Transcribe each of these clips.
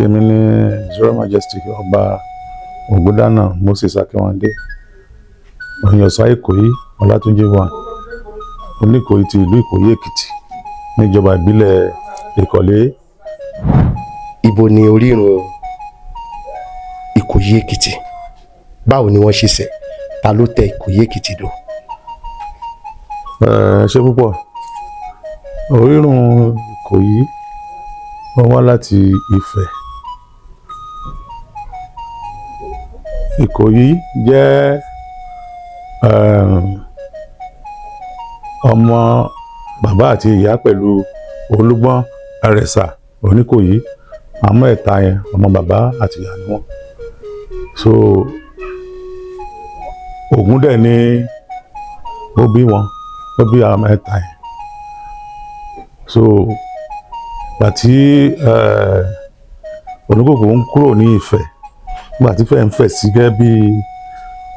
Èmi ní His Royal Majesty Ọba Ògúndánà Moses Akínwándé, Òyìnbó Ìkòyí Ọlátúnjí one, Oníkòyí ti ìlú Ìkòyí Èkìtì níjọba ìbílẹ̀ Ìkọ̀lé. Ibo ni orírun Ìkòyí Èkìtì? Báwo ni wọ́n ṣe ṣẹ̀? Ta ló tẹ Ìkòyí Èkìtì dó? Ẹ ṣé púpọ̀. Orírun Ìkòyí, wọ́n wá láti Ifẹ̀. Ìkòyí jẹ́ ọmọ bàbá àti ìyá pẹ̀lú Olúgbọ́n Àrẹ̀sà Oníkòyí. Àmọ́ ẹ̀ta yẹn, ọmọ bàbá àti ìyá ni wọ́n. So Ògún dẹ̀ ni ó bí wọn, ó bí àwọn mẹ́ta yẹn. So gbà tí Oníkòkò ń kúrò ní Ifẹ̀, gbà tí Ifẹ̀ ń fẹ̀ sí gẹ́gẹ́ bí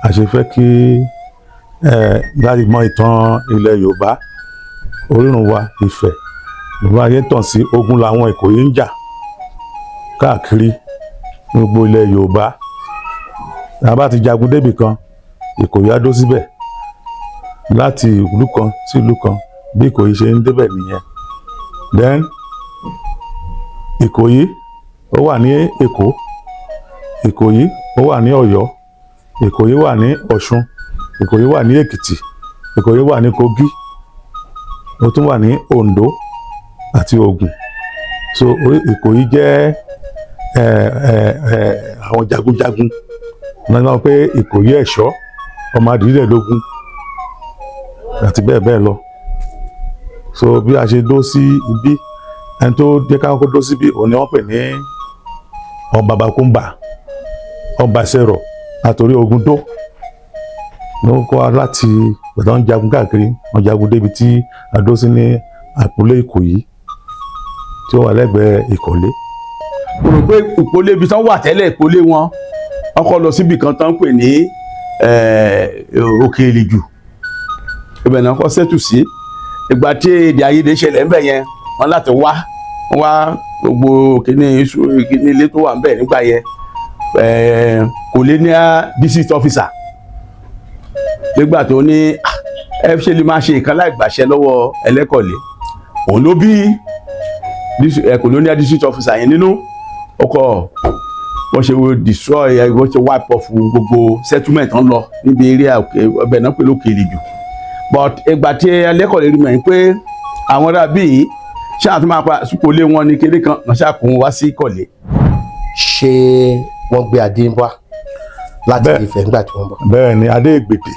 a ṣe fẹ́ kí láti mọ ìtàn ilẹ̀ Yorùbá, orírun wa Ifẹ̀ Yorùbá ayé tàn sí. Ogun làwọn Ìkòyí ń jà káàkiri ní gbogbo ilẹ̀ Yorùbá. Tá a bá ti jagun débì kan, Ìkòyí á dó síbẹ̀. Láti ìlú kan sí ìlú kan, bí Ìkòyí ṣe ń débẹ̀ nìyẹn. Then Ìkòyí ó wà ní Èkó, Ìkòyí ó wà ní Ọ̀yọ́, Ìkòyí wà ní Ọ̀ṣun, Ìkòyí wà ní Èkìtì, Ìkòyí wà ní Kogi, ó tún wà ní Oǹdó àti Ògùn. So Ìkòyí jẹ́ ẹ ẹ ẹ àwọn jagunjagun wọ́n máa ń pè Ìkòyí ẹ̀ṣọ́, ọmọ adìrẹ́lógún àti bẹ́ẹ̀ bẹ́ẹ̀ lọ. So bí a ṣe dó sí ibi, ẹni tó jẹ́ ká kọ́kọ́ dó síbí, òun ni wọ́n pè ní Ọba Bakumba, Ọba Ṣẹ̀rọ̀ àtòrí ogun dó ló ń kọ́ wa láti gbàtà wọn jagun káàkiri. Wọ́n jagun débi tí a dó sí ní àpòlé Ìkòyí tí ó wà lẹ́gbẹ̀ẹ́ Ìkọ̀lé. Mo rò pé ìpolé ibi tán wà tẹ́lẹ̀, ìpolé wọn, wọ́n kọ́ lọ síbi kan tán ń pè ní Òkè Ìlìjù. Ibẹ̀ náà kọ́ settle sí. Ìgbà tí èdè àìyedè ṣẹlẹ̀ ńbẹ̀ yẹn, wọ́n láti wá, wọ́n wá gbogbo kíní iṣu, kíní ilé tó wà ńbẹ̀ nígbà yẹn, colonial district officer nígbà tó ní, "Ah, ẹ ṣe lè máa ṣe nǹkan láì gbàṣẹ lọ́wọ́ Ẹlẹ́kọ̀lé?" Òun ló bí colonial district officer yẹn nínú ọkọ̀. Wọ́n ṣe wo destroy ẹ, wọ́n ṣe wipe off gbogbo settlement ń lọ níbi area òkè ọbẹ̀ náà pẹ̀lú Òkè Ìlìjù. But ìgbà tí Ẹlẹ́kọ̀lé rí mọ̀ pé àwọn ará bíi ṣáà tó máa pa sípò lé wọn ní kéde kan náà, ṣáà kó wọn wá sí Ìkọ̀lé. Ṣé wọ́n gbé adé wá láti Ifẹ̀ nígbà tí wọ́n bọ̀? Bẹ́ẹ̀ ni, adé Ègbèdè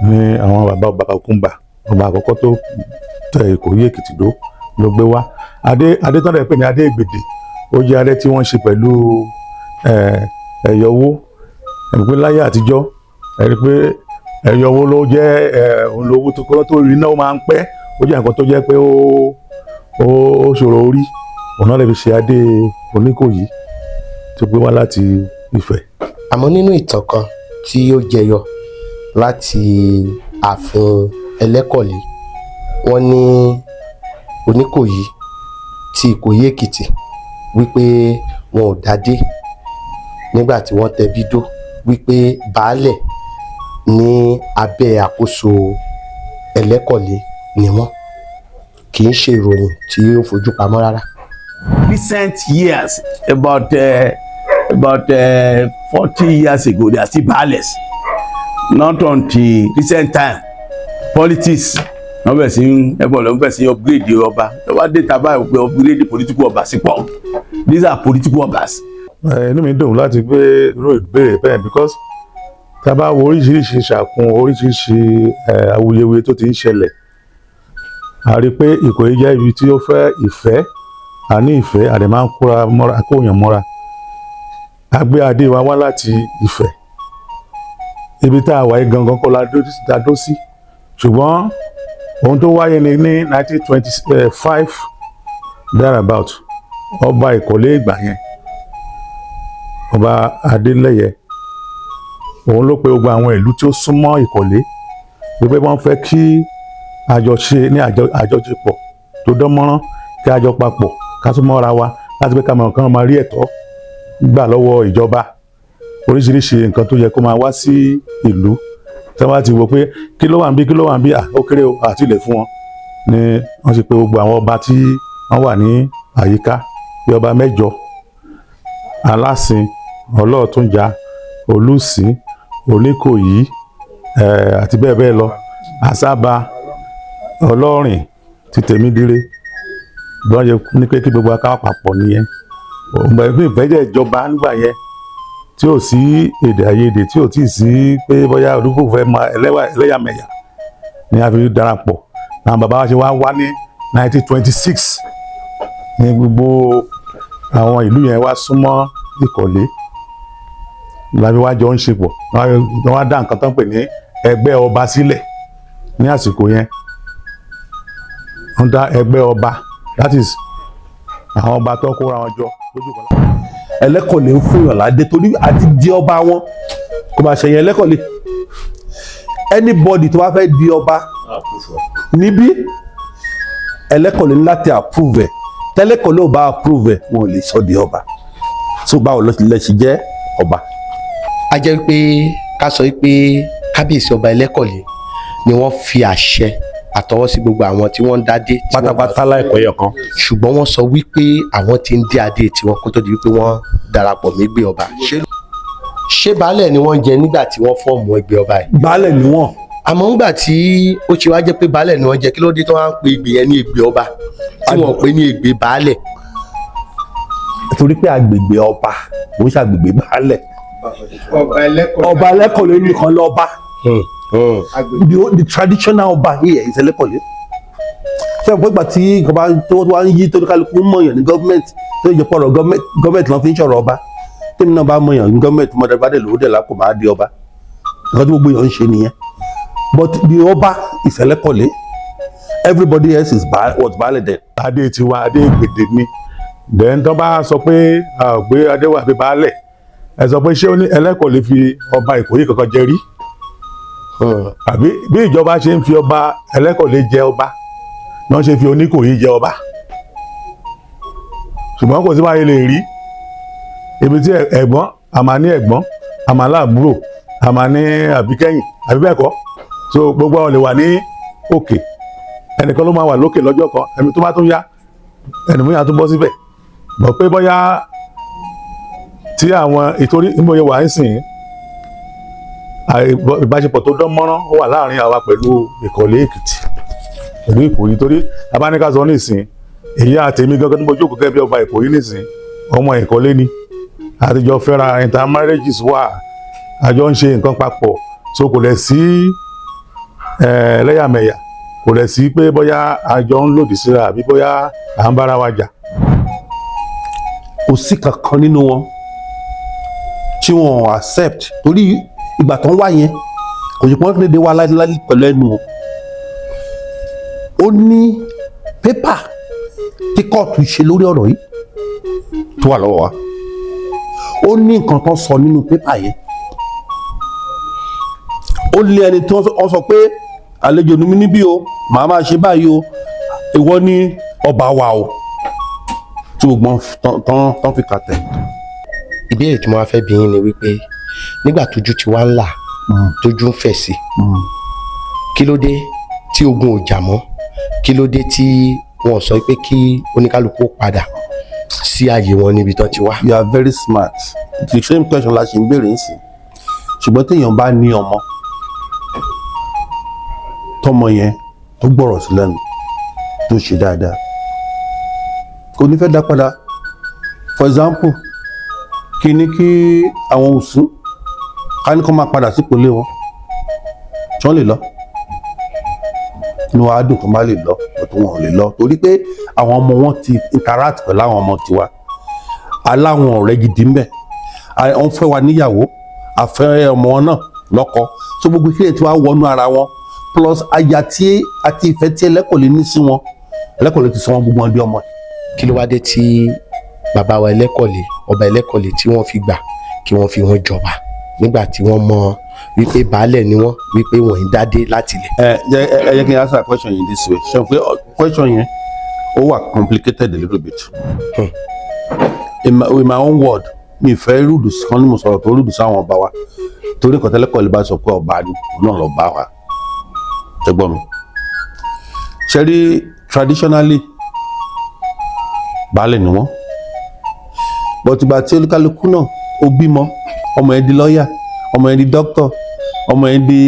ni àwọn bàbá bàbá Kúmbà, ọba àkọ́kọ́ tó tẹ Ìkòyí Èkìtì dó, ló gbé wá adé. Adé tó ń dẹ̀ pè ní adé Ègbèdè, ó jẹ́ adé tí wọ́n ṣe pẹ̀lú ẹ̀yọ owó. Ẹ̀rí pé láyé àtijọ́, ẹ̀rí pé ẹ̀yọ owó ló jẹ́ òun lówó tó kọ́ tó rí náà, ó máa ń pẹ́. Ó jẹ́ nǹkan tó jẹ́ pé ó ṣòro orí. Òun náà lè fi ṣe adé Oníkòyí tó gbé wá láti Ifẹ̀. Àmọ́ nínú ìtàn kan tí ó jẹyọ láti ààfin Ẹlẹ́kọ̀lé, wọ́n ní Oníkòyí ti Ìkòyí Èkìtì wípé wọn ò dádé nígbà tí wọ́n tẹ bídó, wípé baálẹ̀ ní abẹ́ àkóso Ẹlẹ́kọ̀lé ni wọ́n. Kì í ṣe ìròyìn tí ó fojú pamọ́ rárá. Recent years, about 40 years ago, they are still baálẹ̀. Not until recent time, politics wọ́n bẹ̀rẹ̀ sí ẹgbọ́n lọ́wọ́, bẹ̀rẹ̀ sí upgrade ọba. Wọ́n dé tàbá pé upgrade political ọba sí pọ̀. These are political obas. Inú mi dùn láti gbé irú ìbéèrè bẹ́ẹ̀, because tá a bá wo oríṣiríṣi ṣàkun, oríṣiríṣi awuyewuye tó ti ń ṣẹlẹ̀, a rí i pé Ìkòyí jẹ́ ibi tí ó fẹ́ ìfẹ́. A ní ìfẹ́, a dẹ̀ máa ń kóra mọ́ra, kóyàn mọ́ra. A gbé adé wa wá láti Ifẹ̀. Ibi tá a wà yìí gangan kọ́ la dó sí, ṣùgbọ́n ohun tó wáyé ní 1925 thereabout, ọba Ìkọ̀lé ìgbà yẹn, Ọba Adélẹ́yẹ, òun ló pe gbogbo àwọn ìlú tí ó súnmọ́ Ìkọ̀lé wípé wọ́n fẹ́ kí àjọṣe ní àjọṣepọ̀ tó dán mọ́rán, kí a jọ papọ̀, ká tún mọ́ra wa. Láti pé ká máa kán máa rí ẹ̀tọ́ gbà lọ́wọ́ ìjọba, oríṣiríṣi nǹkan tó yẹ kó máa wá sí ìlú, tí wọ́n bá ti wò pé kí ló wà ń bí, kí ló wà ń bí, à ó kéré o, àti ilẹ̀ fún wọn ni wọ́n ṣe pé gbogbo àwọn ọba tí wọ́n wà ní àyíká, bí ọba mẹ́jọ: Alásin, Ọlọ́ọ̀túnjà, Olùsí, Oníkòyí, àti bẹ́ẹ̀ bẹ́ẹ̀ lọ, Àsábà, Ọlọ́rìn, ti Tèmídire. Bí wọ́n ṣe ní pé kí gbogbo aká papọ̀ nìyẹn. Òǹgbà ìfẹ́ jẹ́ ìjọba nígbà yẹn, tí ò sí èdè àìyedè, tí ò tí ì sí pé bóyá olúkúlùkù fẹ́ máa ẹlẹ́yàmẹ̀yà ni a fi darapọ̀. Àwọn bàbá wa ṣe wá wá ní 1926 ní gbogbo àwọn ìlú yẹn wá súnmọ́ Ìkọ̀lé, láfi wá jọ ń ṣe pọ̀. Wọ́n wá dá nǹkan tó ń pè ní ẹgbẹ́ ọba sílẹ̀ ní àsìkò yẹn. Wọ́n dá ẹgbẹ́ ọba, that is àwọn ọba tó kóra wọn jọ lójú kan. Ẹlẹ́kọ̀lé ń fún yàn ládé torí àti di ọba wọn kò máa ṣẹ̀yìn Ẹlẹ́kọ̀lé. Anybody tó bá fẹ́ di ọba níbí, Ẹlẹ́kọ̀lé ní láti approve ẹ̀. Tẹ́lẹ̀kọ̀lé ò bá approve ẹ̀, wọn ò lè sọ di ọba. So báwo ló lè ṣe jẹ́ ọba? A jẹ́ pé ká sọ pé Kábíyèsí Ọba Ẹlẹ́kọ̀lé ni wọ́n fi àṣẹ àtọwọ́ sí gbogbo àwọn tí wọ́n ń dádé tí wọ́n pátápátá láìpẹ́ yọ̀ kan. Ṣùgbọ́n wọ́n sọ wípé àwọn ti ń dé adé tiwọn kó tó di wípé wọ́n darapọ̀ mégbé ọba. Ṣé baálẹ̀ ni wọ́n ń jẹ nígbà tí wọ́n form ẹgbẹ́ ọba yìí? Baálẹ̀ ni wọ́n. Àmọ́ ńgbà tí ó ṣe wá jẹ́ pé baálẹ̀ ni wọ́n jẹ, kí ló dé tí wọ́n á ń pe ìgbè yẹn ní ìgbè ọba, tí wọ́n pè ní ìgbè baálẹ̀? Torí pé agbègbè ọba kò ń ṣàgbègbè baálẹ̀. Ọba Ẹlẹ́kọ̀ọ́. Ọba Ẹlẹ́kọ̀lé nìkan lọ́ba. The traditional ọba here is Ẹlẹ́kọ̀lé. Ṣé o pé ìgbà tí nǹkan bá tó wá ń yí, tó ní kálukú ń mọ̀yàn ní gọ́ọ̀mẹ̀ntì, tó yẹ pọ̀rọ̀ gọ́ọ̀mẹ̀ntì lọ́n fi ń sọ̀rọ̀ ọba, tèmi náà bá mọ̀yàn ní gọ́ọ̀mẹ̀ntì, mọ̀dà bá dẹ̀ lówó dẹ̀ lápò, máa di ọba. Nǹkan tí gbogbo èèyàn ń ṣe nìyẹn. But the ọba is Ẹlẹ́kọ̀lé. Everybody else is was baálẹ̀ then. Adé tiwa, adé gbèdé ni. Then tó bá sọ pé a ò gbé adé wà bí baálẹ̀, ẹ sọ pé ṣé ó ní Ẹlẹ́kọ̀lé fi ọba Ìkòyí kankan jẹ rí? Àbí bí ìjọba ṣe ń fi ọba Ẹlẹ́kọ̀lé jẹ ọba náà ṣe fi Oníkòyí jẹ ọba? Ṣùgbọ́n kò sí báyìí lè rí ibi tí ẹ̀gbọ́n a máa ní, ẹ̀gbọ́n a máa láàbúrò, a máa ní àbíkẹ́yìn, àbí bẹ́ẹ̀ kọ́? So gbogbo àwọn lè wà ní òkè, ẹnìkan ló máa wà lókè lọ́jọ́ kan, ẹni tó bá tún yá, ẹni mìíràn tún bọ́ síbẹ̀. Bọ̀ pé bóyá tí àwọn ìtorí ìmọ̀ye wà ń sìn, ìbáṣepọ̀ tó dán mọ́rán ó wà láàrin àwa pẹ̀lú Ìkọ̀lé Èkìtì, pẹ̀lú Ìkòyí, torí abáníká sọ nísìn, èyí àtẹ̀mí gangan tó mojú òkú gẹ́gẹ́ bí ọba Ìkòyí nísìn, ọmọ Ìkọ̀lé ni. Àtijọ́ fẹ́ra, intermarriages wà, àjọ ń ṣe nǹkan papọ̀. So kò lẹ̀ sí ẹlẹ́yàmẹ̀yà, kò lẹ̀ sí pé bóyá àjọ ń lòdì síra àbí bóyá à ń bára wa jà. Kò sí kankan nínú wọn tí wọn accept, torí ìgbà tó ń wá yẹn, kò sí pọ́n dédé wá láíláí pẹ̀lú ẹnu o. Ó ní paper tí kóòtù ṣe lórí ọ̀rọ̀ yìí tó wà lọ́wọ́ wa. Ó ní nǹkan tó sọ nínú paper yẹn. Ó lé ẹni tí wọ́n sọ pé àlejò ni mí níbí o, màá máa ṣe báyìí o, ìwọ ní ọba wa o, tí gbogbo wọn tán tán fi kà tẹ̀. Ìbéèrè tí mo wá fẹ́ bi yín ni wípé nígbà tójú ti wá ń là, tójú ń fẹ̀ sí, kí ló dé tí ogun ò jà mọ́? Kí ló dé tí wọn sọ pé kí oníkálukú padà sí ààyè wọn níbi tán ti wá? You are very smart. The same question la ṣe ń béèrè nsìn. Ṣùgbọ́n téèyàn bá ní ọmọ, tọmọ yẹn tó gbọ́rọ̀ sí lẹ́nu, tó ṣe dáadáa, kò ní fẹ́ dá padà. For example, kí ní kí àwọn òsín ká ní kó máa padà sípò lé wọn, tí wọ́n lè lọ, inú wa á dùn kó má lè lọ, ọ̀tún wọn ò lè lọ, torí pé àwọn ọmọ wọn ti interact pẹ̀lú àwọn ọmọ tiwa, aláwọn ọ̀rẹ́ gidi ńbẹ, wọ́n fẹ́ wa níyàwó, àfẹ́ ọmọ wọn náà lọ́kọ. So gbogbo ìfẹ́ tí wàá wọnú ara wọn, plus aya tí àti ìfẹ́ tí Ẹlẹ́kọ̀lé ní sí wọn, Ẹlẹ́kọ̀lé ti sọ wọn gbogbo wọn di ọmọ ẹ̀. Kí ló wá dé tí bàbá wa Ẹlẹ́kọ̀lé, Ọba Ẹlẹ́kọ̀lé, tí wọ́n fi gbà kí wọ́n fi wọ́n jọba nígbà tí wọ́n mọ wípé baálẹ̀ ni wọ́n, wípé wọ́n ń dádé láti ilẹ̀? Ẹ jẹ́ ẹ jẹ́ kí n answer question yìí this way. Ṣe pé question yẹn, ó wà complicated a little bit. In my own word, mi fẹ́ rude kan ní mo sọ̀rọ̀ tó rude sáwọn ọba wa, torí nǹkan tẹ́lẹ̀kọ́ lè bá sọ pé ọba ni, òun náà lọ bá wa. Ẹ gbọ́ mi, ṣe rí, traditionally, baálẹ̀ ni wọ́n, but ìgbà tí olúkálukú náà ó bímọ, ọmọ yẹn di lọ́ọ̀yà, ọmọ yẹn di doctor, ọmọ yẹn di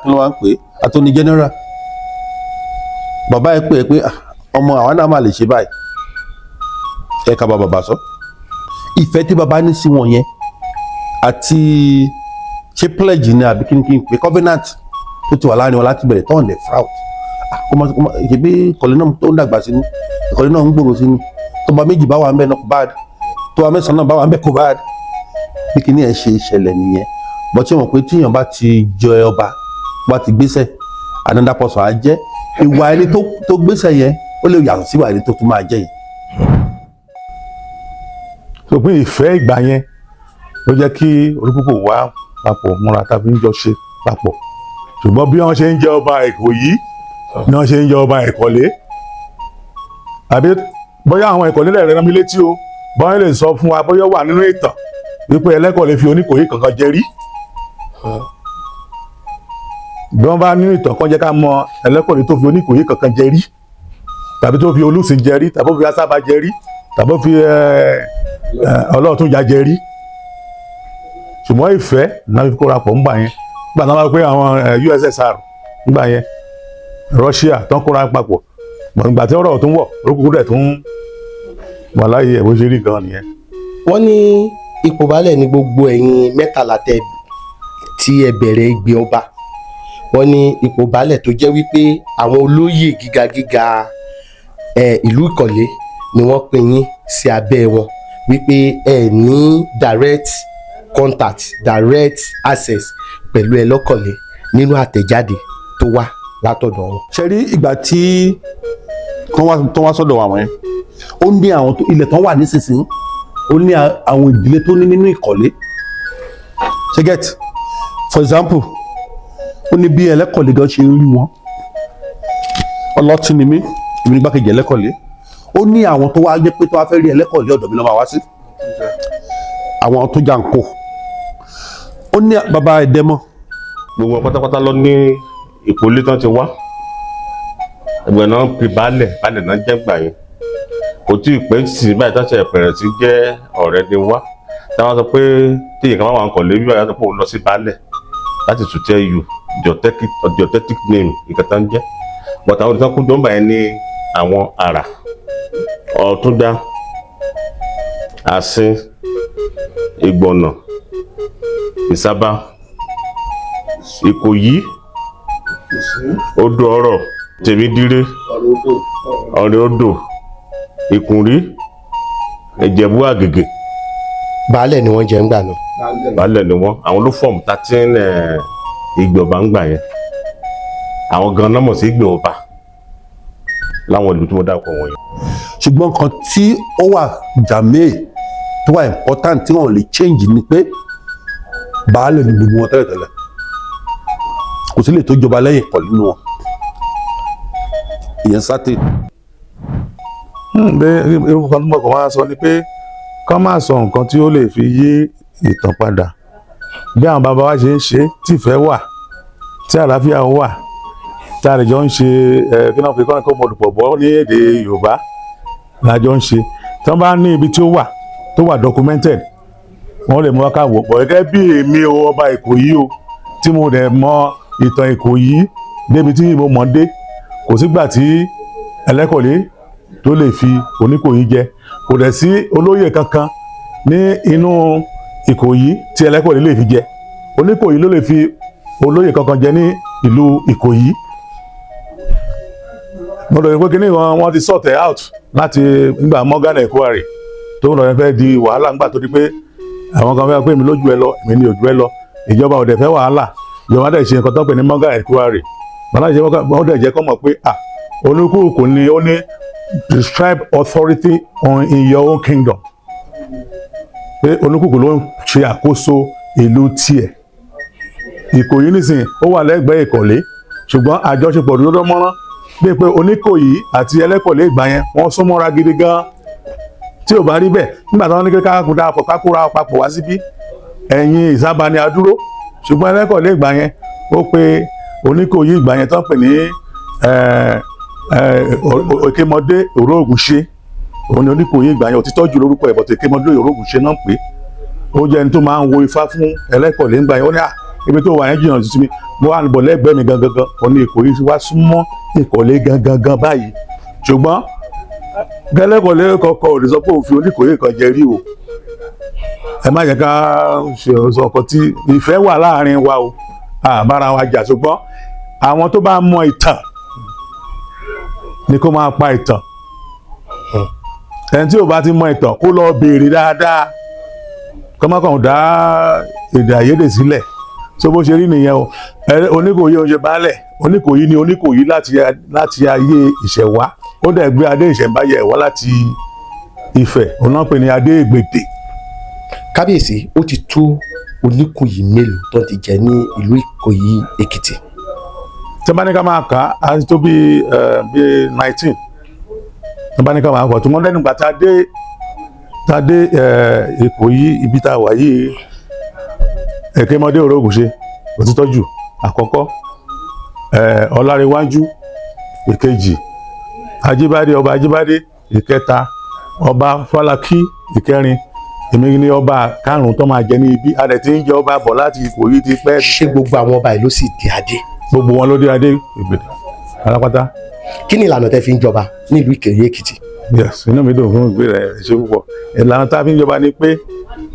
kí ló wá ń pè é, attorney general, bàbá ẹ pè é pé, "Ah, ọmọ àwa náà máa lè ṣe báyìí." Ẹ ká bá bàbá sọ ìfẹ́ tí bàbá ní sí wọn yẹn, àti ṣé pledge ni àbí kí ni kí n pè, covenant tó ti wà láàrin wọn láti bẹ̀rẹ̀ tọ́hún lè fraud. Ìṣèbí ìkọ̀lé náà tó ń dàgbà sínú, ìkọ̀lé náà ń gbòòrò sínú. Tọba méjì bá wà ń bẹ náà, kò bad. Tọba mẹ́sàn-án náà bá wà ń bẹ, kò bad. Bí kíní ẹ̀ ṣe ṣẹlẹ̀ nìyẹn. Bọ́ tí wọ́n pé tíyàn bá ti jẹ ọba, bá ti gbéṣẹ̀, another person á jẹ́. Ìwà ẹni tó gbéṣẹ̀ yẹn, ó lè yàtọ̀ sí ìwà ẹni tó tún máa jẹ́ yẹn. So pé ìfẹ́ ìgbà yẹn ló jẹ́ kí olúkúkú wá papọ̀ múra tá a fi ń jọ ṣe papọ̀. Ṣùgbọ́n bí wọ́n ṣe ń jẹ ọba Ìkòyí ni wọ́n ṣe ń jẹ ọba Ìkọ̀lé, àbí bóyá àwọn Ìkọ̀lé lè rán mi létí o, bóyá lè sọ fún wa bóyá wà nínú ìtàn wípé Ẹlẹ́kọ̀lé fi Oníkòyí kankan jẹ rí. Bí wọ́n bá nínú ìtàn kan, jẹ́ ká mọ Ẹlẹ́kọ̀lé tó fi Oníkòyí kankan jẹ rí, tàbí tó fi Olùsìn jẹ rí, tàbí tó fi Asába jẹ rí, tàbí tó fi Ọlọ́ọ̀túnjà jẹ rí. Ṣùgbọ́n ìfẹ́ náà fi kóra pọ̀ ńgbà yẹn. Nígbà náà wọ́n pé àwọn USSR ńgbà yẹn, Russia tó ń kóra papọ̀. Ìgbà tí ọ̀rọ̀ tó ń wọ̀ orúkú rẹ̀ tó ń wà láyé ẹ̀, bó ṣe rí gan nìyẹn. Wọ́n ní ipò baálẹ̀ ní gbogbo ẹ̀yin 13 tẹ tí ẹ bẹ̀rẹ̀ ìgbé ọba. Wọ́n ní ipò baálẹ̀ tó jẹ́ wípé àwọn olóyè gíga gíga ìlú Ìkọ̀lé ni wọ́n pín yín sí abẹ́ wọn, wípé ẹ ní direct contact, direct access pẹ̀lú Ẹlẹ́kọ̀lé nínú àtẹ̀jáde tó wá látọ̀dọ̀ wọn. Ṣe rí, ìgbà tí tó wá sọ́dọ̀ àwọn yẹn, ó ní àwọn ilẹ̀ tó wà nísinsìnyí, ó ní àwọn ìdílé tó ní nínú Ìkọ̀lé. Ṣe get? For example, ó ní bí Ẹlẹ́kọ̀lé gan ṣe ń rí wọn. Ọlọ́tí ni mí, èmi ní gbákejì Ẹlẹ́kọ̀lé. Ó ní àwọn tó wá jẹ́ pé tó wá fẹ́ rí Ẹlẹ́kọ̀lé, ọ̀dọ̀ mi ló máa wá sí, àwọn tó jà ń kó. Ó ní bàbá ẹ̀dẹ́mọ́. Gbogbo wọn pátápátá ló ní ìpolé tán ti wá. Ẹgbẹ́ náà pe baálẹ̀, baálẹ̀ náà jẹ́ gbà yẹn. Kò tí ì pẹ́ sí báyìí tán ṣe bẹ̀rẹ̀ sí jẹ́ ọ̀rẹ́ ni wá, táwọn sọ pé tí ìyẹn kan bá wà ń kọ̀ lé bí báyìí, sọ pé òun lọ sí baálẹ̀ láti to tell you the authentic name nǹkan tán jẹ́. But àwọn olùtọ́ kúndùn báyìí ní àwọn àrà Ọ̀túndá, Àsín, Ìgbọ̀nà, Ìsábà, Ìkòyí, Odò Ọ̀rọ̀, Tèmídíré, Ọ̀rẹ́ Odò, Ìkùnrí, Ìjẹ̀bú Àgègè. Baálẹ̀ ni wọ́n jẹ́ ń gbà náà. Baálẹ̀ ni wọ́n. Àwọn ló form 13 ìgbè ọba ń gbà yẹn. Àwọn gan-an mọ̀ sí ìgbè ọba láwọn ìlú tí mo dákọ̀ wọ̀nyẹn. Ṣùgbọ́n nǹkan tí ó wà jàmé, tó wà important, tí wọ́n lè change ni pé baálẹ̀ ni gbogbo wọn tẹ́lẹ̀tẹ́lẹ̀. Kò sí lè tó jọba lẹ́yìn Ìkọ̀lé nínú wọn, ìyẹn sátẹ̀. Irú kan tó mọ̀ kàn máa sọ ni pé kán máa sọ nǹkan tí ó lè fi yí ìtàn padà. Bí àwọn bàbá wa ṣe ń ṣe, tí ìfẹ́ wà, tí àlàáfíà wà, tí a lè jọ ń ṣe ẹ, kí náà fi kọ́ kó mọ̀lùpọ̀ bọ́ ní èdè Yorùbá la jọ ń ṣe. Tí wọ́n bá ní ibi tí ó wà, tó wà documented, wọ́n lè mú wá ká wò pọ̀. Gẹ́gẹ́ bí èmi o, ọba Ìkòyí o, tí mo dẹ̀ mọ ìtàn Ìkòyí débi tí mo mọ̀ dé, kò sígbà tí Ẹlẹ́kọ̀lé tó lè fi Oníkòyí jẹ. Kò dẹ̀ sí olóyè kankan ní inú Ìkòyí tí Ẹlẹ́kọ̀lé lè fi jẹ. Oníkòyí ló lè fi olóyè kankan jẹ ní ìlú Ìkòyí. Mo lọ rí pé kíní wọn, wọ́n ti sort it out láti nígbà Morgan Ekuare tó ń lọ yẹn fẹ́ di wàhálà, ńgbà tó di pé àwọn kan fẹ́ pé èmi lójú ẹ lọ, èmi ní ojú ẹ lọ. Ìjọba ò dẹ̀ fẹ́ wàhálà. Ìjọba dẹ̀ ṣe nǹkan tó ń pè ní Morgan Ekuare. Bàbá ṣe wọ́n dẹ̀ jẹ́ kọ́ mọ̀ pé ah, olúkúlùkù ni ó ní prescribed authority on in your own kingdom, pé olúkúlùkù ló ń ṣe àkóso ìlú tiẹ̀. Ìkòyí nísìnyí, ó wà lẹ́gbẹ̀ẹ́ Ìkọ̀lé, ṣùgbọ́n àjọṣepọ̀ dúró mọ́rán bíi pé Oníkòyí àti Ẹlẹ́kọ̀lé ìgbà yẹn, wọ́n sún mọ́ra gidi gan. Tí ò bá rí bẹ́ẹ̀, nígbà tí wọ́n ní kí ká kó darapọ̀, ká kóra papọ̀ wá síbí, ẹ̀yìn Ìsábà ni a dúró. Ṣùgbọ́n Ẹlẹ́kọ̀lé ìgbà yẹn, ó pe Oníkòyí ìgbà yẹn tó ń pè ní Òkèmọdé Òróògùnṣe. Òun ni Oníkòyí ìgbà yẹn, òtítọ́ jù lórúkọ ẹ̀, bọ̀tẹ̀ Òkèmọdé Òróògùnṣe náà pé ó jẹ́ ẹni tó máa ń wo ifá fún Ẹlẹ́kọ̀lé ńgbà yẹn. Ó ní à, ibi tó wà yẹn jìnnà tuntun mi, mo wà bọ̀ lẹ́gbẹ̀ẹ́ mi gangan gan. Òun ni Ìkòyí wá súnmọ́ Ìkọ̀lé gangan gan báyìí. Ṣùgbọ́n Ẹlẹ́kọ̀lé kọ̀ọ̀kan ò lè sọ pé òun fi Oníkòyí kan jẹ rí o. Ẹ má jẹ́ ká ṣe sọ ọkọ tí ìfẹ́ wà láàrin wa o, àbára wa jà. Ṣùgbọ́n àwọn tó bá mọ ìtàn ni kó máa pa ìtàn. Ẹni tí ò bá ti mọ ìtàn, kó lọ béèrè dáadáa, kó má kàn dá èdè àìyedè sílẹ̀. So bó ṣe rí nìyẹn o. Oníkòyí ò ń ṣe baálẹ̀. Oníkòyí ni Oníkòyí láti ayé ìṣẹ̀wá. Ó dẹ̀ gbé adé ìṣẹ̀ǹbáyé ẹ̀ wá láti Ifẹ̀. Òun náà pè ní adé Ìgbèdè. Kábíyèsí, ó ti tó Oníkòyí mélòó tó ti jẹ ní ìlú Ìkòyí Èkìtì? Tí wọ́n bá ní ká máa kà á, á tó bíi 19. Tí wọ́n bá ní ká máa kọ̀ tí wọ́n lẹ́nu gbà tá a dé Ìkòyí, ibi tá a wà yìí, Èkémọdé Òrógùnṣe òtítọ́jù àkọ́kọ́, Ọlárẹ̀wájú ìkejì, Ajíbádé, ọba Ajíbádé ìkẹta, ọba Fálákì ìkẹrin, èmi ní ọba karùn-ún tó máa jẹ ní ibi. A dẹ̀ ti ń jẹ ọba bọ̀ láti Ìkòyí ti pẹ́. Ṣé gbogbo àwọn ọba yìí ló sì di adé? Gbogbo wọn ló dé adé Ìgbèdè pátápátá. Kí ni ìlànà tẹ́ fi ń jọba ní ìlú Ìkòyí Èkìtì? Yes, inú mi dùn fún ìbéèrè ẹ, ṣe púpọ̀. Ìlànà tá a fi ń jọba ni pé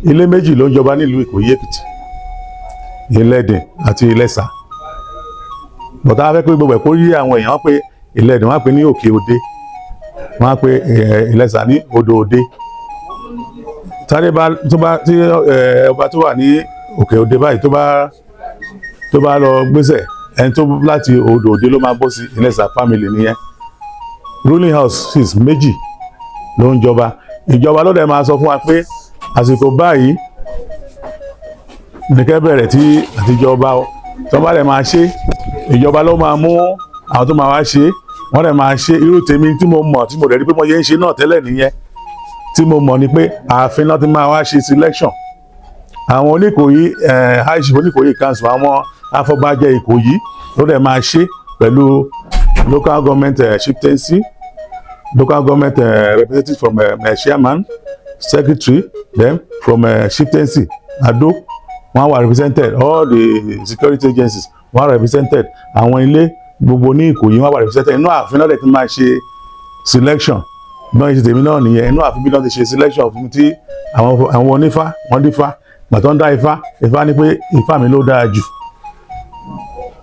ilé méjì ló ń jọba nílùú Ìkòyí Èkìtì, Ìlẹ́dìn àti Ìlẹ́sà. Bọ̀tá a fẹ́ pé gbogbo ẹ̀ kó yí àwọn èèyàn pé Ìlẹ́dìn wọ́n á pè ní Òkè Òde, wọ́n á pè Ìlẹ́sà ní Odò Òde. Tádé bá tó bá tí ọba tó wà ní Òkè Òde báyìí tó bá lọ gbéṣẹ̀, ẹni tó láti Odò Òde ló máa bọ́ sí Ìlẹ́sà family nìyẹn. Ruling houses méjì ló ń jọba. Ìjọba ló dẹ̀ máa sọ fún wa pé àsìkò báyìí nìkẹ́ bẹ̀rẹ̀ tí àtijọba o. Tí wọ́n bá dẹ̀ máa ṣe, ìjọba ló máa mú àwọn tó máa wá ṣe. Wọ́n dẹ̀ máa ṣe. Irú tèmi tí mo mọ̀, tí mo dẹ̀ rí pé mo ṣe ń ṣe náà tẹ́lẹ̀ nìyẹn, tí mo mọ̀ ni pé ààfin náà ti máa wá ṣe selection. Àwọn Oníkòyí, high chief Oníkòyí council, àwọn afọbajẹ Ìkòyí ló dẹ̀ máa ṣe pẹ̀lú local government chieftaincy, local government representative from chairman, secretary, then from chieftaincy Ado, wọ́n wà represented. All the security agencies wọ́n wà represented. Àwọn ilé gbogbo ní Ìkòyí wọ́n wà represented. Inú ààfin náà dẹ̀ ti máa ṣe selection náà. Ṣe tèmi náà nìyẹn. Inú ààfin bí náà ti ṣe selection fún tí àwọn onífá wọ́n dífá. Gbàtọ́ ń dá ifá, ifá ní pé ifá mi ló dáa jù.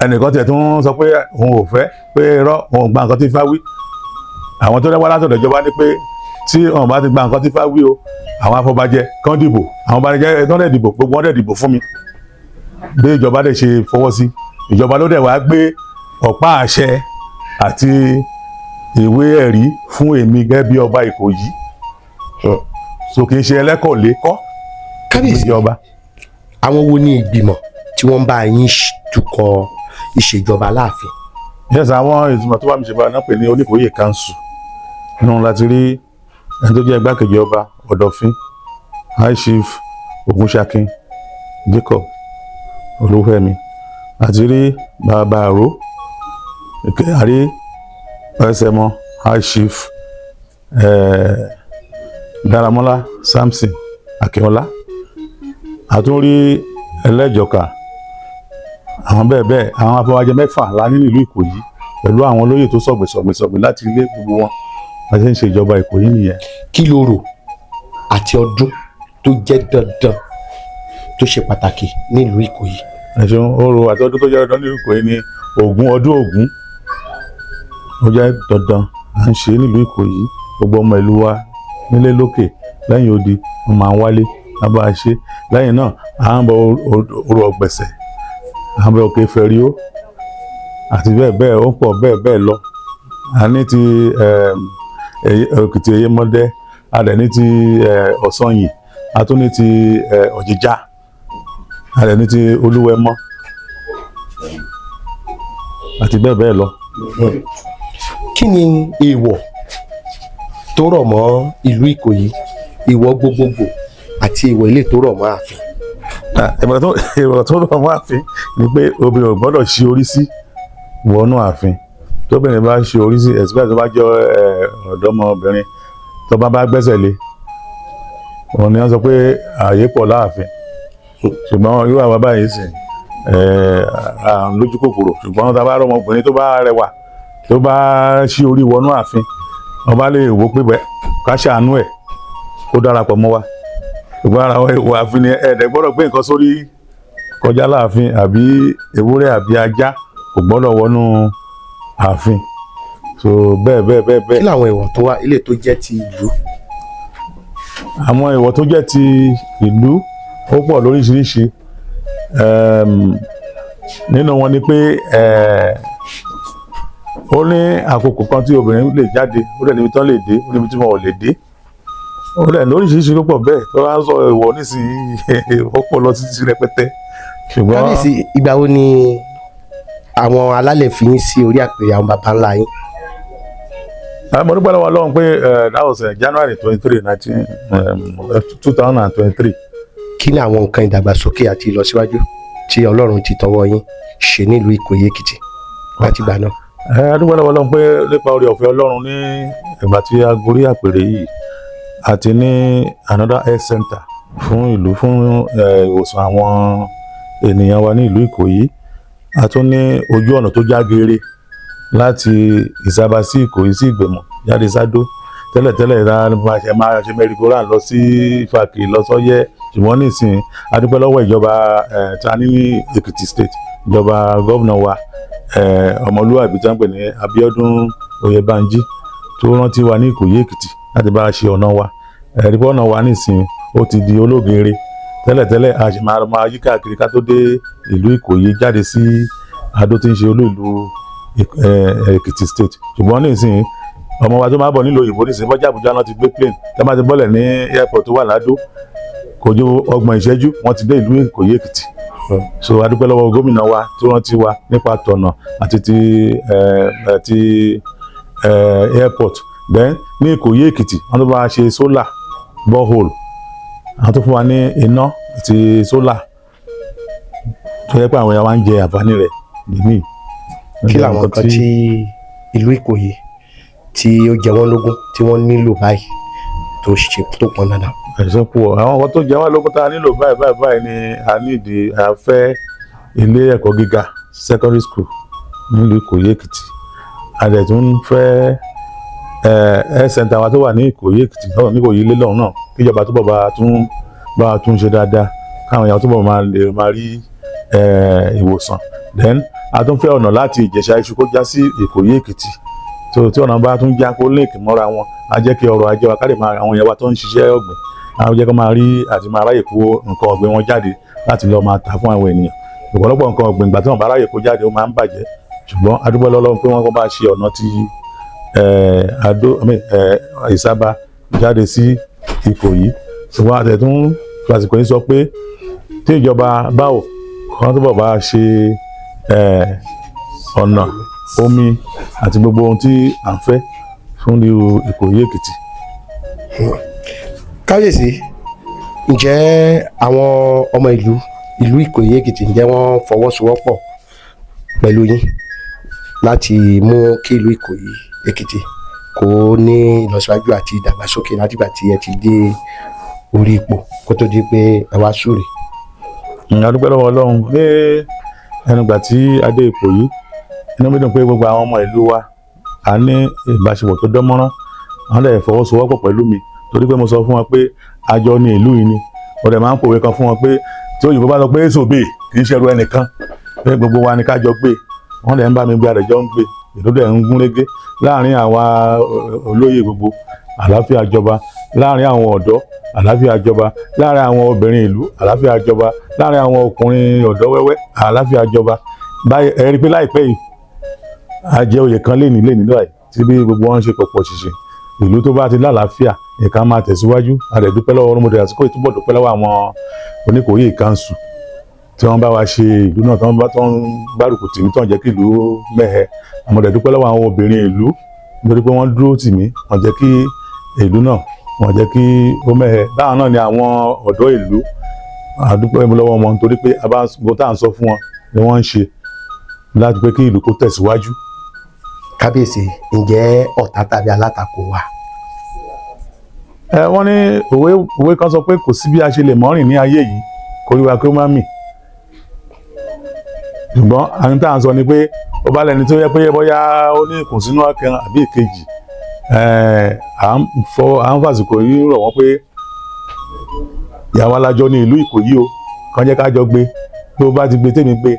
Ẹnìkan tiẹ̀ tún sọ pé òun ò fẹ́, pé irọ́, òun ò gba nǹkan tí ifá wí. Àwọn tó lẹ́wọ́ látọ̀dọ̀ ìjọba ní pé tí òun bá ti gba nǹkan tí ifá wí o, àwọn afọbajẹ kán dìbò. Àwọn ọbàjẹ tán dẹ̀ dìbò, gbogbo wọn dẹ̀ dìbò fún mi. Bí ìjọba dẹ̀ ṣe fọwọ́ sí, ìjọba ló dẹ̀ wá gbé ọ̀pá àṣẹ àti ìwé ẹ̀rí fún èmi gẹ́gẹ́ bí ọba Ìkòyí. So kì í ṣe Ẹlẹ́kọ̀lé kọ́. Kábíyèsí, ìjọba. Àwọn wo ni ìgbìmọ̀ tí wọ́n ń bá yín tukọ̀ ìṣèjọba láàfin? Yes, àwọn ìtumọ̀ tó bá mi ṣe bá náà pè ní Oníkòyí council. Nínú láti rí ẹni tó jẹ́ igbákejì ọba, Ọ̀dọ̀fín High Chief Ògúnṣakin Jacob Olúfẹ́mi, àti rí bàbá àró àrí ẹsẹmọ High Chief Dáramọ́lá Samson Akínọlá, àtúnrí ẹlẹ́jọ̀ká, àwọn bẹ́ẹ̀ bẹ́ẹ̀. Àwọn afọbajẹ mẹ́fà la ní nílùú Ìkòyí pẹ̀lú àwọn olóyè tó sọ̀gbìn sọ̀gbìn sọ̀gbìn láti ilé gbogbo wọn. Bá ṣe ń ṣe ìjọba Ìkòyí nìyẹn. Kí ló rò àti ọdún tó jẹ́ dandan, tó ṣe pàtàkì nílùú Ìkòyí? Ẹ ṣeun. Orò àti ọdún tó jẹ́ dandan nílùú Ìkòyí ni Ògún, ọdún Ògún. Ó jẹ́ dandan, à ń ṣe nílùú Ìkòyí. Gbogbo ọmọ ìlú wa nílé lókè lẹ́yìn odi, wọ́n máa ń wálé lábá ṣe. Lẹ́yìn náà, à ń bọ orò ọ̀gbẹ̀sẹ̀, à ń bọ òkè fẹ̀ríó àti bẹ́ẹ̀ bẹ́ẹ̀, ó pọ̀ bẹ́ẹ̀ bẹ́ẹ̀ lọ. A ní ti Èkìtì Ẹ̀yẹmọdé, a dẹ̀ ní ti Ọ̀sanyìn, a tún ní ti Ọ̀jìjà, a dẹ̀ ní ti Olúwẹmọ àti bẹ́ẹ̀ bẹ́ẹ̀ lọ. Kí ni èèwọ̀ tó rọ̀ mọ́ ìlú Ìkòyí? Ìwọ̀ gbogbogbò àti ìwọ̀ ilé tó rọ̀ mọ́ ààfin. Ah, ìmọ̀ràn tó rọ̀ mọ́ ààfin ni pé obìnrin ò gbọ́dọ̀ ṣí orí sí wọnú ààfin. Tóbìnrin bá ṣí orí sí, especially tó bá jẹ́ ọ̀dọ́mọbìnrin, tó bá gbẹ́sẹ̀ lé, òun ni wọ́n sọ pé ààyè pọ̀ láàfin. Ṣùgbọ́n irú àwọn báyìí sì à ń lójú kòkòrò. Ṣùgbọ́n tá a bá rọ ọmọbìnrin tó bá rẹwà, tó bá ṣí orí wọnú ààfin, ọba lè wò pé bẹ́ẹ̀ ká ṣàánú ẹ̀ kó darapọ̀ mọ́ wa. Ṣùgbọ́n ara àwọn èèwọ̀ ààfin ni ẹ̀ẹ́dẹ̀ gbọ́dọ̀ gbé nǹkan sórí kọjá láàfin, àbí ewúrẹ́ àbí ajá kò gbọ́dọ̀ wọnú ààfin, so bẹ́ẹ̀ bẹ́ẹ̀ bẹ́ẹ̀ bẹ́ẹ̀. Kí làwọn ìwọ̀ tó wà ilé tó jẹ́ ti ìlú? Àwọn ìwọ̀ tó jẹ́ ti ìlú ó pọ̀ lóríṣiríṣi. Nínú wọn ni pé ó ní àkókò kan tí obìnrin lè jáde, ó dẹ̀ níbi tán lè dé, ó níbi tí wọn ò lè dé. Ó dẹ̀ lóríṣiríṣi ló pọ̀ bẹ́ẹ̀ tó bá ń sọ ìwọ̀ nísìnyí, ó pọ̀ lọ títí rẹpẹtẹ, ṣùgbọ́n Kábíyèsí, ìgbà wo ni àwọn alálẹ̀ fi yín sí orí àpèrè àwọn baba ńlá yín? Mo dúpẹ́ lọ́wọ́ Ọlọ́run pé that was January 23, 2023. Kí ni àwọn nǹkan ìdàgbàsókè àti ìlọsíwájú tí Ọlọ́run ti tọwọ́ yín ṣe nílùú Ìkòyí Èkìtì láti ìgbà náà? Ẹ dúpẹ́ lọ́wọ́ Ọlọ́run pé nípa oore ọ̀fẹ́ Ọlọ́run, ní ìgbà tí a gorí àpèrè yìí, àti ní another health center fún ìlú, fún ìwòsàn àwọn ènìyàn wa ní ìlú Ìkòyí. A tún ní ojú ọ̀nà tó já geere láti Ìsábà sí Ìkòyí sí Ìgbìmọ̀ jáde sádó. Tẹ́lẹ̀tẹ́lẹ̀ la máa ṣe merry-go-round lọ sí Ìfàkì, lọ sọ́yẹ́. Ṣùgbọ́n nísìnyí, a dúpẹ́ lọ́wọ́ ìjọba tí a ní ní Èkìtì State, ìjọba gómìnà wa, ọmọlúwàbí tí wọ́n ń pè ní Abíọ́dún Oyèbánjí, tó rántí wa ní Ìkòyí Èkìtì láti bá a ṣe ọ̀nà wa. Ẹ̀rí pé ọ̀nà wa nísìnyí ó ti di ológeere. Tẹ́lẹ̀tẹ́lẹ̀, a sì máa máa yí káàkiri ká tó dé ìlú Ìkòyí jáde sí Adó tí ń ṣe olú ìlú Èkìtì State. Ṣùgbọ́n nísìnyí, ọmọ wa tó máa bọ̀ nílùú òyìnbó nísìnyí, bọ́jà Àbújá náà ti gbé plane, tó máa ti bọ́lẹ̀ ní airport tó wà ládó, kò ju 30 ìṣẹ́jú, wọ́n ti dé ìlú Ìkòyí Èkìtì. So a dúpẹ́ lọ́wọ́ gómìnà wa tó rántí wa nípa tọ̀nà àti ti airport. Then ní Ìkòyí Èkìtì, wọ́n tó bá wa ṣe solar borehole, àwọn tó fún wa ní iná ti solar tó yẹ pé àwọn èèyàn wa ń jẹ àǹfààní rẹ̀ nìyí. Kí làwọn nǹkan tí ìlú Ìkòyí tí ó jẹ wọ́n lógún tí wọ́n nílò báyìí tó ṣe tó pọn dandan? Ẹ̀sìn pọ̀. Àwọn nǹkan tó jẹ wá lógún tá a nílò báyìí báyìí báyìí ni a nídìí, a fẹ́ ilé ẹ̀kọ́ gíga, secondary school, nílùú Ìkòyí Èkìtì. A dẹ̀ tún fẹ́ health center wa tó wà ní Ìkòyí Èkìtì náà, ní Ìkòyí lélọ́run náà, kíjọba túbọ̀ bá wa tún ṣe dáadáa, káwọn èèyàn túbọ̀ máa lè máa rí ìwòsàn. Then a tún fẹ́ ọ̀nà láti Ìjẹ̀ṣà Iṣu kó já sí Ìkòyí Èkìtì, tó tí ọ̀nà bá tún já kó link mọ́ra wọn, á jẹ́ kí ọrọ̀ ajé wa ká lè máa, àwọn èèyàn wa tó ń ṣiṣẹ́ ọ̀gbìn, á jẹ́ kó máa rí àti máa ráyè kó nǹkan ọ̀gbìn wọn jáde láti lọ máa tà fún àwọn ènìyàn. Ọ̀pọ̀lọpọ̀ nǹkan ọ̀gbìn, ìgbà tí wọ́n bá ráyè kó jáde, ó máa ń bàjẹ́. Ṣùgbọ́n a dúpẹ́ lọ́wọ́ pé wọ́n kọ́ bá ṣe ọ̀nà tí Adó, I mean, Ìsábà jáde sí Ìkòyí. Ṣùgbọ́n àtẹ̀tún lásìkò yìí sọ pé tí ìjọba báwò kan tó bọ̀ bá ṣe ọ̀nà omi àti gbogbo ohun tí à ń fẹ́ fún ìlú Ìkòyí Èkìtì. Kábíyèsí, ǹjẹ́ àwọn ọmọ ìlú Ìkòyí Èkìtì, ǹjẹ́ wọ́n fọwọ́sowọ́pọ̀ pẹ̀lú yín láti mú kí ìlú Ìkòyí Èkìtì kó ní ìlọsíwájú àti ìdàgbàsókè látìgbà tí ẹ ti dé orí ipò kó tó di pé ẹ wá súre? A dúpẹ́ lọ́wọ́ Ọlọ́run ní ẹnugbà tí a dé ipò yìí, inú mi dùn pé gbogbo àwọn ọmọ ìlú wa, a ní ìbáṣepọ̀ tó dán mọ́rán. Wọ́n dẹ̀ fọwọ́sowọ́pọ̀ pẹ̀lú mi, torí pé mo sọ fún wọn pé àjọ ní ìlú yìí ni. Mo dẹ̀ máa ń pòwe kan fún wọn pé tí òyìnbó bá sọ pé èso bèè kì í ṣẹrù ẹnìkan, pé gbogbo wa ni ká jọ gbé. Wọ́n dẹ̀ ń bá mi gbé, àdẹ̀jọ́ ń gbé, ìlú dẹ̀ ń gún régé. Láàárín àwa olóyè gbogbo, àlàáfíà jọba. Láàárín àwọn ọ̀dọ́, àlàáfíà jọba. Láàárín àwọn obìnrin ìlú, àlàáfíà jọba. Láàárín àwọn ọkùnrin ọ̀dọ́ wẹ́wẹ́, àlàáfíà jọba. Báyìí, ẹ rí i pé láìpẹ́ yìí, a jẹ oyè kan lénìí lénìí báyìí tí bí gbogbo wọn ṣe pọ̀pọ̀ ṣìṣì. Ìlú tó bá ti lálàáfíà, nǹkan máa tẹ̀síwájú. A dẹ̀ dúpẹ́ lọ́wọ́ ọlọ́mọdé àsìkò ìtúbọ̀ dúpẹ́ lọ́wọ́ àwọn Oníkòyí council tí wọ́n bá wa ṣe ìlú náà, tí wọ́n bá tó ń gbárùkù tì mí, tó ń jẹ́ kí ìlú mẹ́hẹ. Àmọ́ dẹ̀ dúpẹ́ lọ́wọ́ àwọn obìnrin ìlú, nítorí pé wọ́n dúró tì mí, wọ́n jẹ́ kí ìlú náà Wọ́n jẹ́ kí ó mẹ́hẹ. Báwọn náà ni àwọn ọ̀dọ́ ìlú, àdúpẹ́ lọ́wọ́ wọn, nítorí pé a bá gbogbo tá à ń sọ fún wọn ni wọ́n ń ṣe láti pé kí ìlú kó tẹ̀síwájú. Kábíyèsí, ǹjẹ́ ọ̀tá tàbí alátakò wà? Ẹ wọ́n ní òwe, òwe kan sọ pé kò sí bí a ṣe lè mọ́rìn ní ayé yìí kó rí wa kí ó má mì. Ṣùgbọ́n àwọn tá à ń sọ ni pé ó bá lẹni tó yẹ pé bóyá ó ní ìkùnsínú kan àbí ìkejì, à ń fàsìkò yìí rọ̀ wọ́n pé ìyàwó alájọ ní ìlú Ìkòyí o, kàn jẹ́ ká jọ gbé. Tó bá ti gbé tèmi gbé,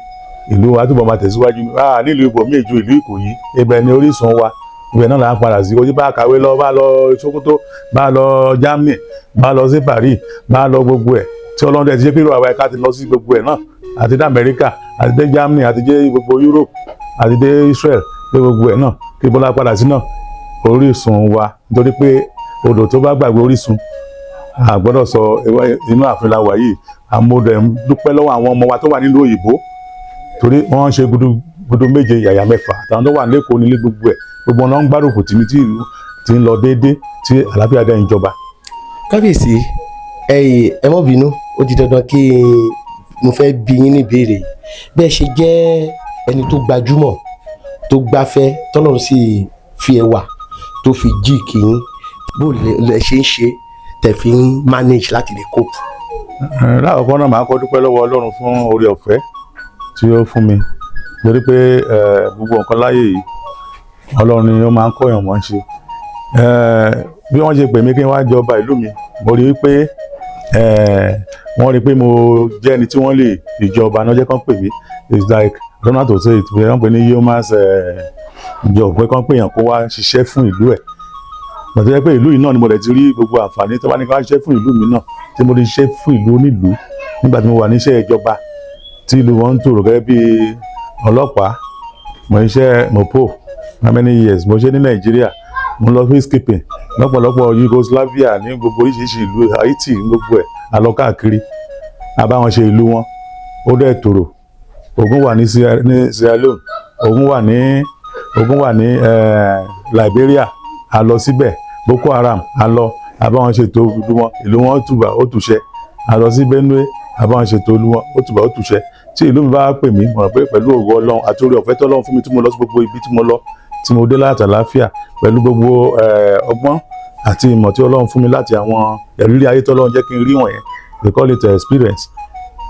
ìlú wa túbọ̀ máa tẹ̀síwájú. Nílùú ibòmíì ju ìlú Ìkòyí, ibẹ̀ ni orísun wa, ibẹ̀ náà là ń padà sí. Ojú bá kàwé lọ, bá lọ Sokoto, bá lọ Germany, bá lọ sí Paris, bá lọ gbogbo ẹ̀ tí Ọlọ́run dẹ̀ ti ṣe pé irú àwa ẹ̀ka ti lọ sí gbogbo ẹ̀ náà, àti dé Amẹ́ríkà, àti dé Germany, àti dé gbogbo Europe, àti dé Israel, dé gbogbo ẹ̀ náà, kí bọ́lá padà sí náà orísun wa, nítorí pé odò tó bá gbàgbé orísun, a gbọ́dọ̀ sọ. Inú ààfin la wà yìí. Àmọ́dẹ̀ ń dúpẹ́ lọ́wọ́ àwọn ọmọ wa tó wà nílùú òyìnbó, torí wọ́n ń ṣe gudugudu méje yàyà mẹ́fà, àtàwọn tó wà lẹ́kọ̀ọ́ nílé, gbogbo ẹ̀, gbogbo ọ̀nà ń gbárùkù tìmí tí ìlú ti ń lọ déédé, tí àlàáfíà dẹ̀ ń jọba. Kábíyèsí, ẹ mọ́ bínú, ó di dandan kí mo fẹ́ bi yín ní ìbéèrè. Bẹ́ẹ̀ ṣe jẹ́ ẹni tó gbajúmọ̀, tó gbafẹ́, tọ́lọ́run sì fi ẹwà tó fi jí kìín, bó lẹ ṣe ń ṣe tẹ̀ fi ń manage láti lè cope? Lákọ̀ọ́kọ́ náà, màá kọ́ dúpẹ́ lọ́wọ́ Ọlọ́run fún oore ọ̀fẹ́ tí ó fún mi, torí pé gbogbo nǹkan láyé yìí, Ọlọ́run ni ó máa ń kọ́yàn mọ́ ń ṣe. Bí wọ́n ṣe pè mí kí n wá jọba ìlú mi, mo rí i pé wọ́n rí i pé mo jẹ́ ẹni tí wọ́n lè ìjọba náà jẹ́ kán pè mí. It's like, I don't know how to say it, pé wọ́n pè ní yeoman's job, pé kán pè yàn kó wá ṣiṣẹ́ fún ìlú ẹ̀. Gbàtọ́ jẹ́ pé ìlú yìí náà ni mo dẹ̀ ti rí gbogbo àǹfààní tó bá ní ká wá ṣiṣẹ́ fún ìlú mi náà, tí mo lè ṣiṣẹ́ fún ìlú onílùú nígbà tí mo wà níṣẹ́ ìjọba tí ìlú wọn ń tòrò gẹ́gẹ́ bí ọlọ́pàá. Mo ṣiṣẹ́ mopo how many years mo ṣe ní Nàìjíríà, mo lọ peacekeeping lọ́pọ̀lọpọ̀, Yugoslavia, ní gbogbo oríṣiríṣi ìlú, Haiti, ní gbogbo ẹ̀, a lọ káàkiri, a bá wọn ṣe ìlú wọn, ó dẹ̀ tòrò. Ogun wà ní Sierra Leone, ogun wà ní Liberia, a lọ síbẹ̀. Boko Haram, a lọ, a bá wọn ṣètò ìlú wọn, ìlú wọn tùbà ó tùṣẹ. A lọ sí Benue, a bá wọn ṣètò ìlú wọn, ó tùbà ó tùṣẹ. Tí ìlú mi bá pè mí, mo rò pé pẹ̀lú ògo Ọlọ́run àti oore ọ̀fẹ́ tọ́lọ́run fún mi tí mo lọ sí gbogbo ibi tí mo lọ, tí mo dé láti àlàáfíà, pẹ̀lú gbogbo ọgbọ́n àti ìmọ̀ tí Ọlọ́run fún mi láti àwọn ìrírí ayé tọ́lọ́run jẹ́ kí n rí wọ̀nyẹn, they call it experience,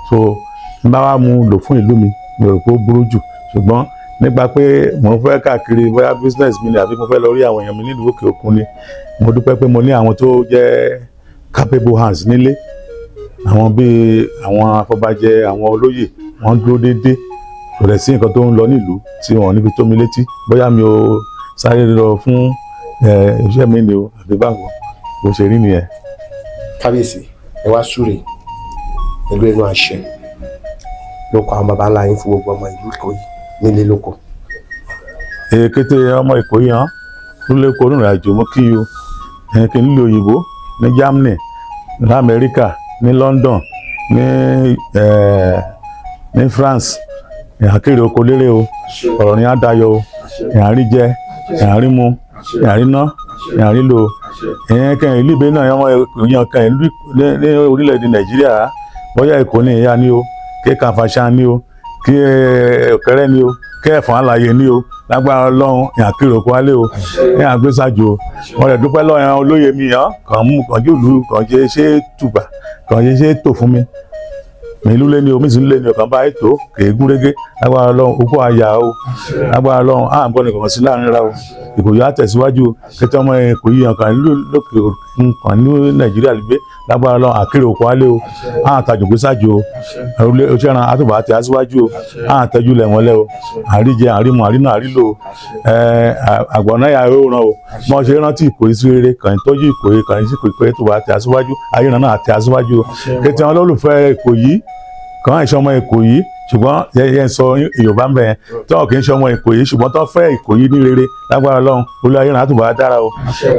so n bá wá mú lò fún ìlú mi, mi ò rò pé ó burú jù. Ṣùgbọ́n nípa pé mo fẹ́ káàkiri, bóyá business mi ni àbí mo fẹ́ lọ rí àwọn èèyàn mi nílùú òkè òkun ni, mo dúpẹ́ pé mo ní àwọn tó jẹ́ capable hands nílé, àwọn bíi àwọn afọbajẹ, àwọn olóyè, wọ́n dúró déédé. Kò dẹ̀ sí nǹkan tó ń lọ nílùú tí wọ́n níbi tó mi létí, bóyá mi ò sáré lọ fún iṣẹ́ mi ni o àbí báwo bó ṣe rí nìyẹn. Kábíyèsí, ẹ wá súre pẹ̀lú ẹnu àṣẹ lóko àwọn baba ńlá yín fún gbogbo ọmọ ìlú Ìkòyí nílé lóko. Èkété ọmọ Ìkòyí hàn nílé kó rìnrìn àjò, mo kí o. Ẹ̀kẹ́ nílùú òyìnbó, ní Germany, ní Amẹ́ríkà, ní London, ní France, ìhàkiri oko lérè o, ọ̀rọ̀ ni á dayọ̀ o, ìhàrí jẹ, ìhàrí mu, ìhàrí ná, ìhàrí lò. Ìyẹn kẹyìn ìlú ìbẹ́ náà, ọmọ ìyẹn kan ìlú ní orílẹ̀-èdè Nàìjíríà, bóyá Èkó ní ìyá ni o, kí Kàfàṣà ni o, kí Ọ̀kẹ́rẹ́ ni o, kí Ẹ̀fọ́n Àlàyé ni o, lágbára Ọlọ́run, ìhàkiri oko wálé o, ìhàn gbèsàjò o. Wọ́n lè dúpẹ́ lọ́wọ́ ẹran olóye mi hàn kàn mú kàn jẹ́ ìlú kàn jẹ́ ṣé tùbà kàn jẹ́ ṣé tò fún mi. Mi ìlú lé ní o, mi sì ń lé ní ọkàn bá ètò kèé gún régé. Lágbára Ọlọ́run, okó àyà o. Lágbára Ọlọ́run, à ń bọ́ nìkan sí láàrin ra o. Ìkòyí á tẹ̀síwájú o. Kété ọmọ Ìkòyí kan ìlú lókè òkun kan ní Nàìjíríà lè gbé, lágbára Ọlọ́run, àkèrè òkú alẹ́ o, à ń tajò gbèsàjò o, oṣù ẹran àtúbọ̀ àti aṣíwájú o, à ń tẹ́jú lẹ̀ wọ́n lẹ́ o, àríjẹ, àrímu, àrínà, àrílò o, àgbọ̀nà yà ó ràn o. Mọ̀ ṣe rántí Ìkòyí sí rere, kàn ń tọ́jú Ìkòyí, kàn ń sí Ìkòyí tó bá àti aṣíwájú ayélujára náà àti aṣíwájú o. Kété àwọn olólùfẹ́ Ìkòyí kàn ń ṣọmọ Ìkòyí. Ṣùgbọ́n yẹ ń sọ Yorùbá ń bẹ̀ yẹn, tí wọn kì í ṣe ọmọ Ìkòyí, ṣùgbọ́n tó fẹ́ Ìkòyí ní rere, lágbára Ọlọ́run, Olú ayé náà á túbọ̀ á dára o.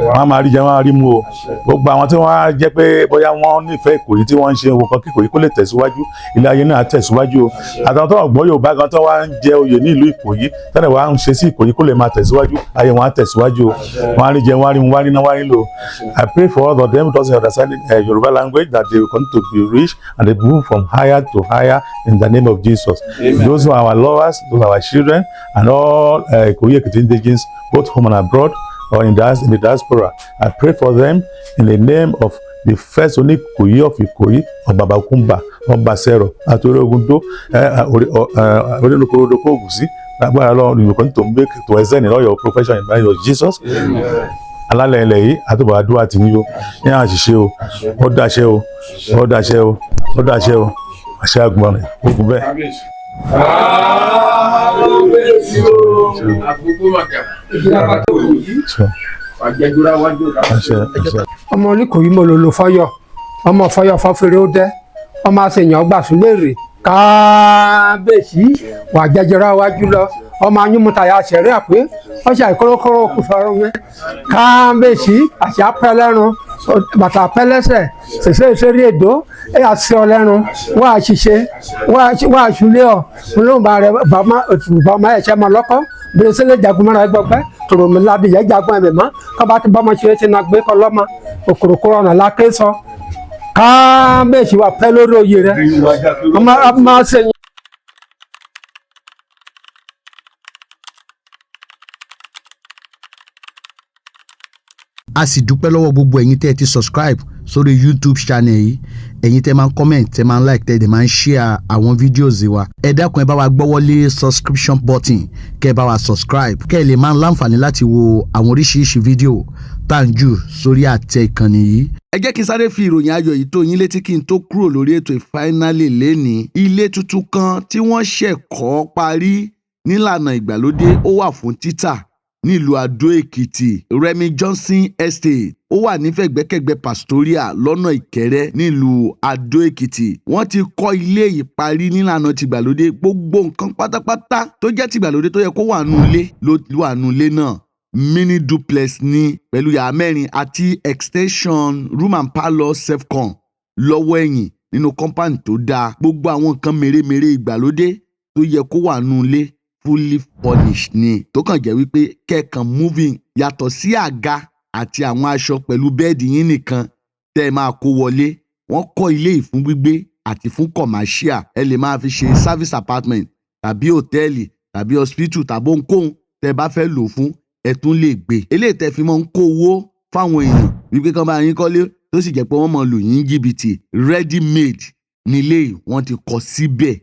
Wọ́n á máa rí jẹ, wọ́n á rí mu o. Gbogbo àwọn tí wọ́n á jẹ́ pé bóyá wọ́n nífẹ̀ẹ́ Ìkòyí, tí wọ́n ń ṣe owó kan kí Ìkòyí kó lè tẹ̀síwájú, ilé ayé náà á tẹ̀síwájú o. Àtàwọn tó gbọ́ Yorùbá gan tó wá ń jẹ oyè ní ìlú Ìkòyí, tẹ́lẹ̀ wá ń ṣe sí Ìkòyí kó lè máa tẹ̀síwájú, ayé wọn á tẹ̀síwájú o. Wọ́n á rí jẹ, wọ́n á rí mu, wọ́n á rí ná, wọ́n á rí lò. I pray for all of them who doesn't understand Yoruba language that they will continue to be rich and they move from higher to higher in the name of Jesus. Amen. Those who are our lovers, those are our children, and all Ikoyi Ekiti indigenes, both home and abroad, or in the diaspora. I pray for them in the name of the first Onikoyi of Ikoyi, Ọba Bakumba, Ọba Sero, àti Ogundo, Orinukorodo Kogusi. Lágbára Ọlọ́run, you continue to make to excel in all your profession in the name of Jesus. Alálẹ̀ ilẹ̀ yìí, àtúbọ̀ àdúrà tì yín o, ní àṣìṣe o, ó dàṣẹ o, ó dàṣẹ o, ó dàṣẹ o, àṣẹ àgùnbọ̀n ogun bẹ́ẹ̀. Kábíyèsí o, àgbógbó màgà. Àṣẹ, Àjẹjúra wájú. Àṣẹ, àṣẹ. Ọmọ Oníkòyí mo lò fọyọ, ọmọ fọyọ fọfẹrẹ ó dẹ, ọmọ àṣeyàn gbà súlẹ̀rè. Kábíyèsí wà jẹjẹrẹ wájú lọ, ọmọ anyúmọ̀tàyà sẹ̀rí àpé ọṣà ìkórókóró kù sọ̀rọ̀ mi. Kábíyèsí, àṣà pẹ́lẹ́run, bàtà pẹ́lẹ́sẹ̀, ṣẹṣẹ ìṣeré èdò ẹ̀ àṣẹ ọlẹ́run wà á ṣiṣẹ́ wà á ṣúlẹ̀ ọ̀ olóńgbà rẹ̀ bàmá ẹ̀ṣẹ̀ mọ́ lọ́kọ́ bẹ̀rẹ̀ jagun mọ́ra gbọ́gbẹ́ tòròmí lábìyẹ́ jagun ẹ̀mẹ̀ mọ́ kọ́ba tí bọ́mọ ṣe é ṣe náà gbé kọ́ lọ́mọ òkòròkòrò ọ̀nà láké sọ. Kábíyèsí, wà pẹ́ lórí oyè rẹ̀, ọmọ ọmọ ṣe. A sì dúpẹ́ lọ́wọ́ gbogbo ẹ̀yin tẹ́ ẹ ti subscribe sórí YouTube channel yìí, ẹ̀yin tẹ́ máa ń comment, tẹ́ máa ń like, tẹ́ ẹ dẹ̀ máa ń share àwọn videos wa. Ẹ dákun, ẹ bá wa gbọ́wọ́lé subscription button, kẹ́ ẹ bá wa subscribe, kẹ́ ẹ lè máa ń láǹfààní láti wo àwọn oríṣiríṣi fídíò tá à ń jù sórí àtẹ ìkànnì yìí. Ẹ jẹ́ kí n sáré fi ìròyìn ayọ̀ yìí tó yín létí kí n tó kúrò lórí ètò finally lénìí. Ilé tuntun kan tí wọ́n ṣẹ̀ kọ́ parí nílànà ìgbàlódé, ó wà fún títà nílùú Adó Èkìtì, Remy Johnson Estate. Ó wà nífẹ̀gbẹ́kẹ̀gbẹ́ Pastoria lọ́nà Ìkẹrẹ́ nílùú Adó Èkìtì. Wọ́n ti kọ́ ilé yìí parí nílànà tìgbàlódé. Gbogbo nǹkan pátápátá tó jẹ́ tìgbàlódé tó yẹ kó wà nù ilé ló wà nù ilé náà. Mini duplex ní pẹ̀lú yàrá mẹ́rin àti extension room and parlour self-con lọ́wọ́ ẹ̀yìn nínú compound tó dáa. Gbogbo àwọn nǹkan mèremère ìgbàlódé tó yẹ kó wà nù ilé, fully furnished ni, tó kàn jẹ́ wípé kẹ́ẹ̀kan moving, yàtọ̀ sí àga àti àwọn aṣọ pẹ̀lú bẹ́ẹ̀dì yín nìkan tẹ́ ẹ máa kó wọlé. Wọ́n kọ́ ilé yìí fún gbígbé àti fún commercial. Ẹ lè máa fi ṣe service apartment tàbí hòtẹ́ẹ̀lì tàbí hospital tàbí ohunkóhun tẹ́ ẹ bá fẹ́ lò fún. Ẹ tún lè gbé eléyìí tẹ́ fi máa ń kó owó fáwọn èèyàn wípé kán bá yín kọ́lé, tó sì jẹ́ pé wọ́n máa lù yín jìbìtì. Ready made nílé yìí, wọ́n ti kọ́ síbẹ̀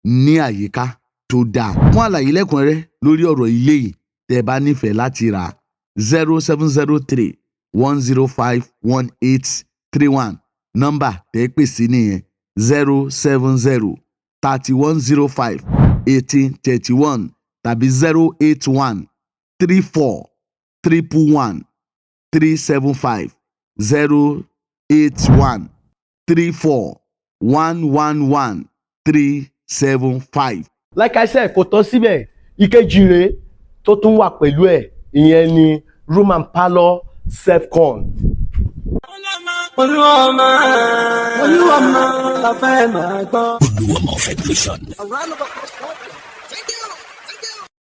ní àyíká tó dáa. Fún àlàyé lẹ́kùnrẹ́rẹ́ lórí ọ̀rọ̀ ilé yìí, tẹ́ ẹ bá nífẹ̀ẹ́ láti rà, 07031051831, nọ́mbà tẹ́ ẹ pè sí nìyẹn, 07031051831 tàbí 08134111375, 08134111375. Like I said, kò tán síbẹ̀. Ìkejì rèé tó tún wà pẹ̀lú ẹ̀, ìyẹn ni room and parlour self-con. Olúwọmọ, Olúwọmọ la fẹ́ máa gbọ́. Olúwọmọ Federation. A round of applause.